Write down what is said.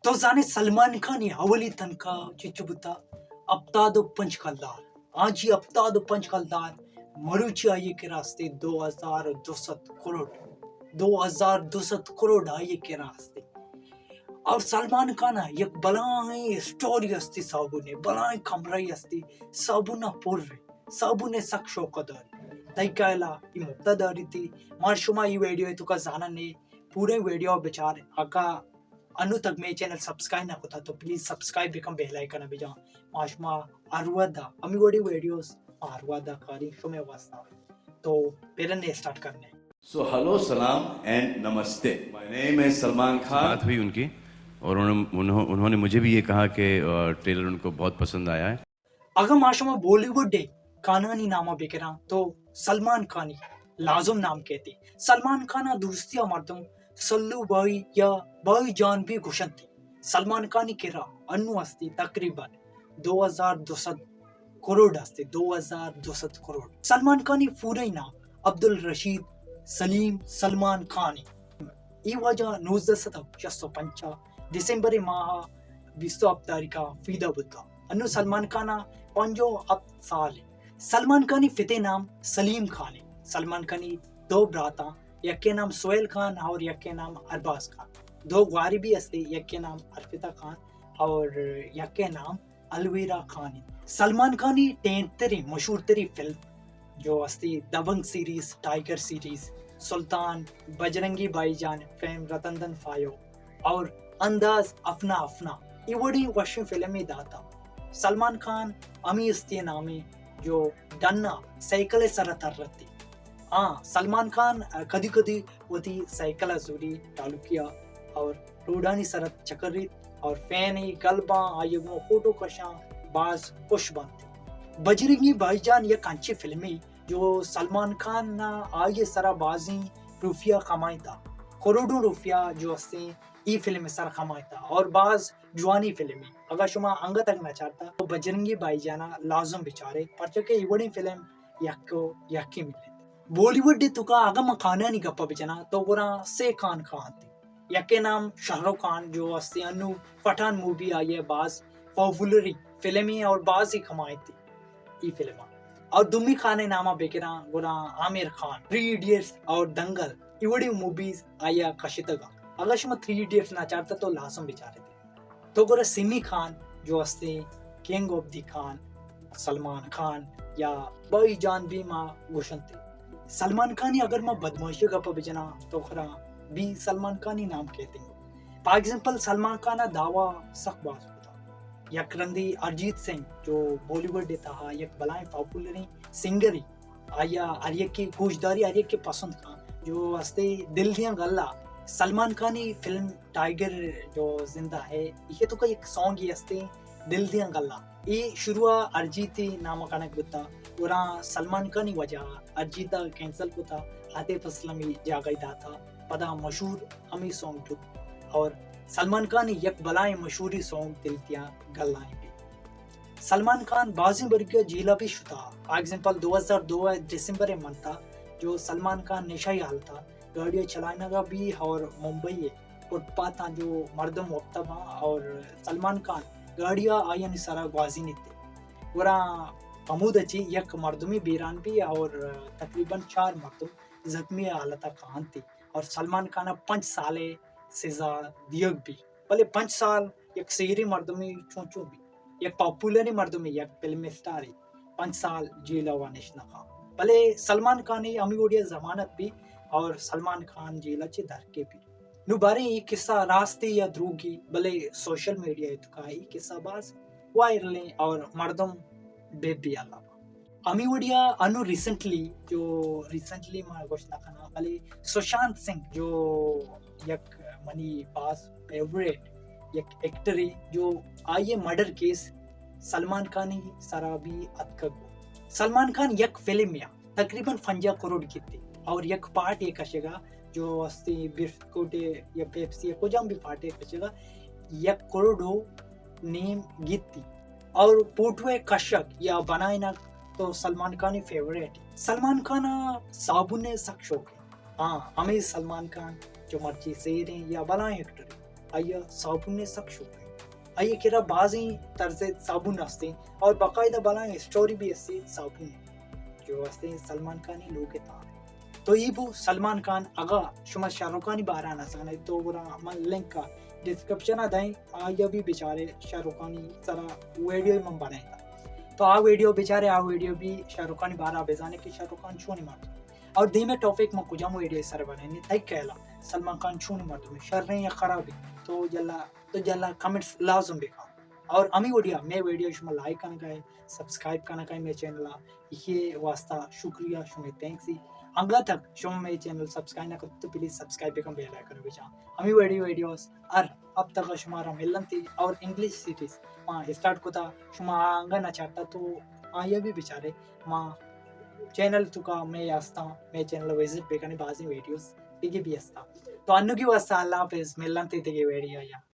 تو زانے سلمان خان ءِ اولی تنخواہ چچو بوتا؟ ہپتاد و پنچ کلدار۔ ہاں جی، ہپتاد و پنچ کلدار۔ مروچی آئی ءِ کرا استے دو ہزار دو سد کروڑ۔ دو ہزار دو سد کروڑ آئی ءِ کرا استے۔ اور سلمان خان ءَ یک بلائیں اسٹوری استے صابون ءِ، بلائیں کمرہ استے صابون ءَ پر۔ صابون ءِ سک شوق داری۔ تئی خیالا ای مفتا داری تی؟ مار شما ای ویڈیو ءِ توکا زانن نے، پورے ویڈیو بچار۔ اگا انو تک مے چینل سبسکرائب نہ کتا تو پلیز سبسکرائب بکن، بیل آئیکن بجان۔ ما شما ہر ودا ہمی وڑی ویڈیوز ما ہر ودا کاری شمے واسطہ۔ تو پھر نے اسٹارٹ کرنے۔ So hello, salam and namaste. My name is Salman Khan. बात हुई उनकी और उन्होंने, उन्हों-, उन्होंने मुझे भी ये कहा कि, अ, ट्रेलर उनको बहुत पसंद आया है। اگاں ما شما بالی ووڈ ءِ خانانی نام ءَ بگراں تو سلمان خانی لازم نام کیتی۔ سلمان خان ءَ دوستی ءَ مردم سلو بھائی یا بھائی جان بھی گوشنتی۔ سلمان خانی کرا انو استی تقریباً دو ہزار دو سد کروڑ استی، دو ہزار دو سد کروڑ۔ سلمان خانی پورے نام عبدالرشید سلیم سلمان خانی۔ ای واجہ نوزدہ سد و شست و پنچ ءَ دسمبر ماہ ءِ بیست و ہپت تاریخ ءَ پیدا بوتا۔ انو سلمان خان ءَ پنجاہ و ہپت سال۔ سلمان خانی پتے نام سلیم خان ہے۔ سلمان خانی دو براتاں، یکے نام سہیل خان اور یکے نام ارباز خان۔ دو گواری بھی استے، یکے نام ارپتا خان اور یکے نام الویرا خان انت۔ سلمان خانی ٹینٹ تریں، مشہور تریں فلم جو استی دبنگ سیریز، ٹائیگر سیریز، سلطان، بجرنگی بھائی جان، فیم رتن دھن فائیو اور انداز اپنا اپنا، ای وڑی وشیں فلمے داتا۔ سلمان خان ہمی استی نامے جو ڈنا سائیکل سر ترتی۔ ہاں، سلمان خان کدی کدی وتی سائیکل ءَ زوری ٹالوکی ءَ اور روڈانی سر ءَ چکریت اور فین ءِ گل باں، آئی ءَ گوں فوٹو کشاں، باز خوش بنت۔ بجرنگی بھائی جان یک انچیں فلمے جو سلمان خان ءَ آئی ءِ سرا بازیں روپیہ کمائینتا، کروڑوں روپیہ جو استیں ای فلم ءِ سرا کمائینتا اور باز جوانیں فلمے۔ اگاں شما انگت تک نہ چارتا تو بجرنگی بھائی جان ءَ لازم بچارے، پرچہ کہ ای وڑیں فلم یک و یکے ملت۔ بالی ووڈ ءِ توکا اگاں من خانانی گپ ءَ بجناں تو گڑا سے خان خان انت۔ یکے نام شاہ رخ خان جو استی انو پٹھان مووی آئی ءِ باز پاپولری فلمے اور باز ہی کمائیتی ای فلم ءَ۔ اور دومی خان ءِ نام ءَ بگراں گڑا عامر خان، تھری ایڈیٹس اور دنگل ای وڑی موویز آئی ءَ کشتگ۔ اگاں شما تھری ایڈیٹس نہ چارتا تو لازم بچارے۔ تو گڑا سیمی خان جو استے کنگ آف دی خان، سلمان خان یا بھائی جان بھی ما گوشنتے۔ سلمان خانی اگر ما بدمعاشی گپ بجناں تو خرا بھی سلمان خانی نام کہتے ہیں۔ فار ایگزامپل سلمان خان دعویٰ سخت باز ہوتا۔ یک رندی ارجیت سنگھ جو بالی ووڈ تہا یک بلائیں پاپولریں سنگری، آیا ہر یکے گوشداری، ہر یکے پسند کن۔ جو استے دل دیاں گلا، سلمان خانی فلم ٹائیگر جو زندہ ہے، یہ تو کا ایک سانگ ہی استے دل دیاں گلا۔ یہ شروع ارجیت نام کنک بتا، گڑا سلمان خانی وجہ ارجیت کینسل کتا، عاطف اسلم ءَ جاگہ داتا، پدا مشہور ہمیں سانگ جو اور سلمان خان یک بلائیں مشہوری سانگ دل دیاں گلائیں بھی۔ سلمان خان بازیں برگی جیلا بھی شتا۔ فار ایگزامپل دو ہزار دو دسمبر منتا جو سلمان خان نشہی حالتا گاڑی چلائنگا بھی اور ممبئی فٹ پاتاں جو مردم وپتا باں اور سلمان خان گاڑی آیانی سرا گوازینیتے۔ گڑا ہمود چی یک مردمی بیران بھی اور تقریباً چار مردم زخمی حالتا کانتی اور سلمان خان پنچ سالے سزا دیگ بھی۔ بلے پنچ سال یک سیری مردمی چون چون بی، یک پاپولری مردمی، یک فلم اسٹاری پنچ سال جیل ءَ نشت نہ کن۔ بلے سلمان خانی ہمی وڑیا ضمانت بی اور سلمان خان جیل ءَ چہ در کے بی۔ نو باریں ای قصہ راستی یا دروگی، بلے سوشل میڈیا ءِ توکا ای قصہ باز وائرلیں اور مردم بے بی اللہ۔ ہمی وڑیا انو ریسنٹلی، جو ریسنٹلی ما گوشت نہ کناں، بلے سشانت سنگھ جو یک منی باز فیوریٹ یک ایکٹرے، جو آئی ءِ مرڈر کیس سلمان خانی سرا بھی اتکگ۔ سلمان خان یک فلم یا تقریباً پنجاہ کروڑ گیتے اور یک پارٹ ءَ کشگا جو استے بسکوٹ یا پیپسی یا کجام بھی پارٹ ءَ کشگا یک کروڑ و نیم گیتی۔ اور پوٹو ءِ کشگ یا بنائینگ تو سلمان خانی فیوریٹ۔ سلمان خان ءَ صابن ءِ سک شوق ہے۔ ہاں، ہمیں سلمان خان جو مرچی سیریں یا بلائیں ایکٹر ہیں۔ آئی ءَ صابون ءِ سک شوق اِنت۔ آئی ءِ کرا بازیں طرز ءِ صابون است اِنت اور باقاعدہ بلاہیں اسٹوری بھی است اِنت صابون ءِ، جو است اِنت سلمان خان ءِ لوگ ءِ تہا۔ تو اے بو سلمان خان، اگاں شما شاہ رخ خان ءِ بارہ ءَ نہ زان ئے تو گڑا من لنک ءَ ڈسکرپشن ءَ دئیں، آئی ءَ بھی بیچارے شاہ رخ خان ءِ سرا ویڈیو من بنائینتا۔ تو آ ویڈیو بیچارے، آ ویڈیو بھی شاہ رخ خان ءِ بارہ ءَ بزانے کہ شاہ رخ خان چونیں مردم۔ اور دیمے ٹاپک ما کجام ویڈیو ءِ سر بنائینیں، تئی خیال ءَ سلمان خان چونیں مردمے، شریں یا خرابیں؟ تو جلا، تو جلا کمنٹس لازم بکن۔ اور ہمے وڑیا مئے ویڈیو شما لائک کنگا ئے، سبسکرائب کنگا ئے مئے چینل ءَ، ایشی واسطہ شکریہ، شمئے تھینکس۔ انگا تک شما مئے چینل سبسکرائب نہ کت تو پلیز سبسکرائب بکن، بیل آئیکن بجا۔ ہمے وڑی ویڈیوز ہر ہفتہ کا شمارا ملنتی اور انگلش سیریز ما اسٹارٹ کتا، شما انگا نہ چارتا تو آیا بھی بیچارے ما چینل تو کا مئے ہستا، مئے چینل وزٹ بکنے، بازیں ویڈیوز دیگہ بھی ہستا۔ تو انوگی واسطہ اللہ حافظ، ملنتی دیگہ ویڈیو یا